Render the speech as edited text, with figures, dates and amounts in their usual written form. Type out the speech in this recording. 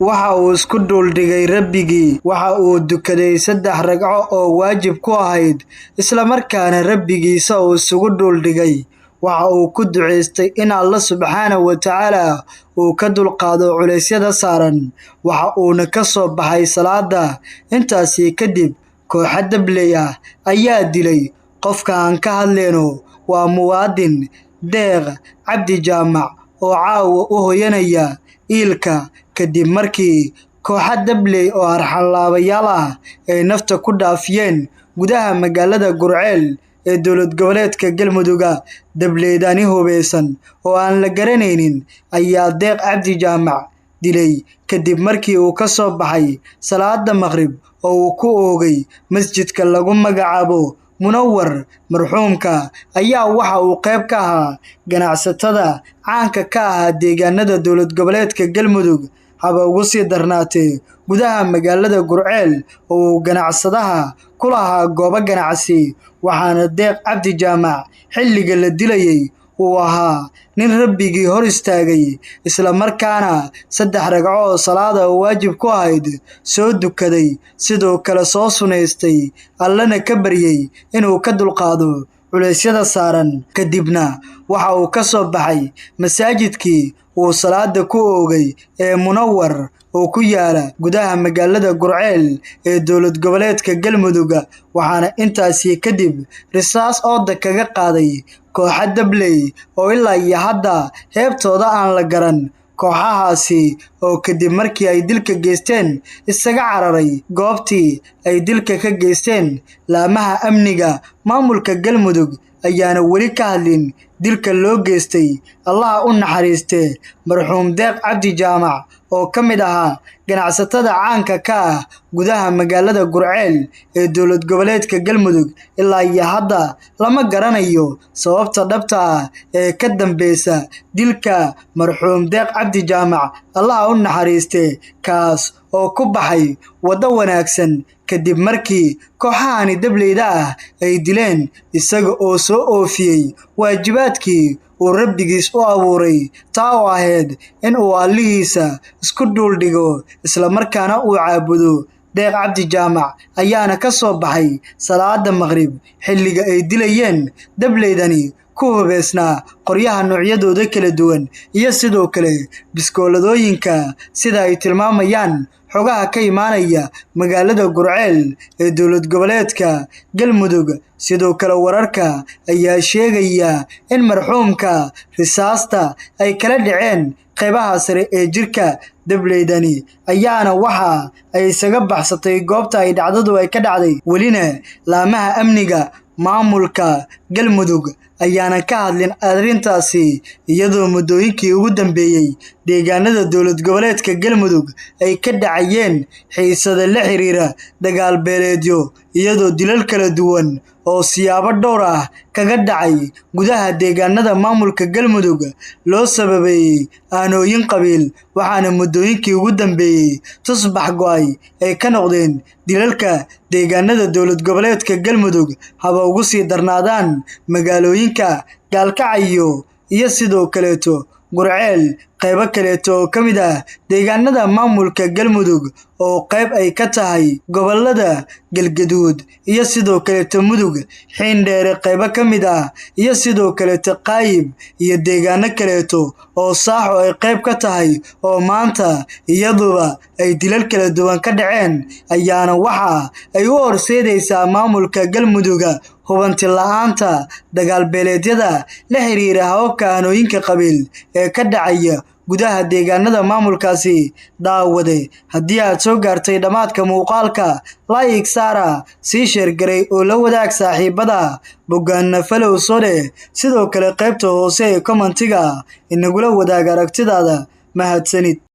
Waxa uu isku duldhigay Rabbigii, waxa uu dukaday 3 ragco oo waajib ku ahayd, isla markaana Rabbigiisa uu isugu duldhigay. Waxa uu ku ducaystay in Alle subxaanahu wa tacaala uu ka dulqaado culeysyada saaran, waxa uuna ka soo baxay salaada. Intaasi kadib, kooxo dabley ah ayaa dilay. Qofka aan ka hadlayno waa muwaadin Deeq Cabdi Jaamac oo caawa u hoyanaya iilka kadib markii kooxo dabley oo arxan-laabayaal ah ay nafta ku dhaafiyeen gudaha magaalada Gurceel ee dowlad goboleedka Galmudug. Dableydani hubeysan oo aan la garanaynin ayaa Deeq Cabdi Jaamac dilay kadib markii uu ka soo baxay salaada maqrib oo uu ku oogay masjidka lagu magacaabo Munawar. Marxuumka ayaa waxa uu qayb ka ahaa ganacsatada caanka ka ahaa deegaanada dowlad goboleedka Galmudug, haba ugu sii darnaatee gudaha magaalada Gurceel oo uu ganacsadaha ku lahaa goobo ganacsi. Waxaana Deeq Cabdi Jaamac xilliga la dilayay uu ahaa nin Rabbigii hor istaagay, isla markaana 3 ragco oo salaada oo waajib ku ahayd soo dukaday, sidoo kale soo sunaystay, Allena ka baryay inuu ka dulqaado culeysyada saaran. Kadibna waxa uu ka soo baxay masaajidkii uu salaada ku oogay ee Munawar oo ku yaala gudaha magaalada Gurceel ee dowlad goboleedka Galmudug. Waxaana intaasi kadib risaas ooda kaga qaaday kooxo dabley oo ilaa iyo hadda heebtooda aan la garan. Kooxahaasi oo kadib markii ay dilka geysteen isaga cararay goobtii ay dilka ka geysteen. Laamaha amniga maamulka Galmudug ayaana weli ka hadlin dilka loo geystay Allaha u naxariistee marxuum Deeq Cabdi Jaamac oo ka mid ahaa ganacsatada caanka ka ah gudaha magaalada Gurceel ee dowlad goboleedka Galmudug. Ilaa iyo hadda lama garanayo sababta dhabta ah ee ka dambeysa dilka marxuum Deeq Cabdi Jaamac, Allaha u naxariistee, kaas oo ku baxay waddo wanaagsan kadib markii kooxahani dableyda ah ay dileen isaga oo soo oofiyey waajibaadkii uu Rabbigiis u abuuray, taa oo ahayd in uu Allihiisa isku duldhigo isla markaana uu caabudo. Deeq Cabdi Jaamac ayaana ka soo baxay salaada maqrib xilliga ay dilayeen dableydani ku hubeysnaa qoryaha noocyadooda kala duwan iyo sidoo kale biskooladooyinka, sida ay tilmaamayaan xogaha ka imaanaya magaalada Gurceel ee dowlad goboleedka Galmudug. Sidoo kale wararka ayaa sheegaya in marxuumka risaasta ay kala dhaceen qeybaha sare ee jirka. Dableydani ayaana waxa ay isaga baxsatay goobta ay dhacdadu ay ka dhacday. Welina laamaha amniga maamulka Galmudug ayaana ka hadlin arrintaasi, iyadoo muddooyinkii ugu dambeeyay deegaanada dowlad goboleedka Galmudug ay ka dhacayeen xiisado la xiriira dagaal beeleedyo, iyadoo dilal kala duwan oo siyaabo dhowr ah kaga dhacay gudaha deegaanada maamulka Galmudug loo sababeeyay aanooyin qabiil. Waxaana muddooyinkii ugu dambeeyay tusbax go'ay ay ka noqdeen dilalka deegaanada dowlad goboleedka Galmudug, haba ugu sii darnaadaan magaalooyinka Gaalkacyo iyo sidoo kaleeto Gurceel, qaybo kaleeto oo ka mid ah deegaanada maamulka Galmudug oo qayb ay ka tahay gobollada Galgaduud iyo sidoo kaleeto Mudug, Xiindheere qaybo ka mid ah iyo sidoo kaleeto Qaayib iyo deegaano kaleeto oo saaxo ay qayb ka tahay oo maanta iyaduba ay dilal kala duwan ka dhaceen, ayaana waxa ay u horseedaysaa maamulka Galmudug hubanti la'aanta dagaal beeleedyada la xiriira hababka aanooyinka qabiil ee ka dhacaya gudaha deegaanada maamulkaasi. Daawade, haddii aad soo gaartay dhammaadka muuqaalka, like saara, sii share garay oo la wadaag saaxiibada, boggaana follow soo dheh. Sidoo kale qaybta hoose ee commentiga inagula wadaag aragtidaada. Mahadsanid.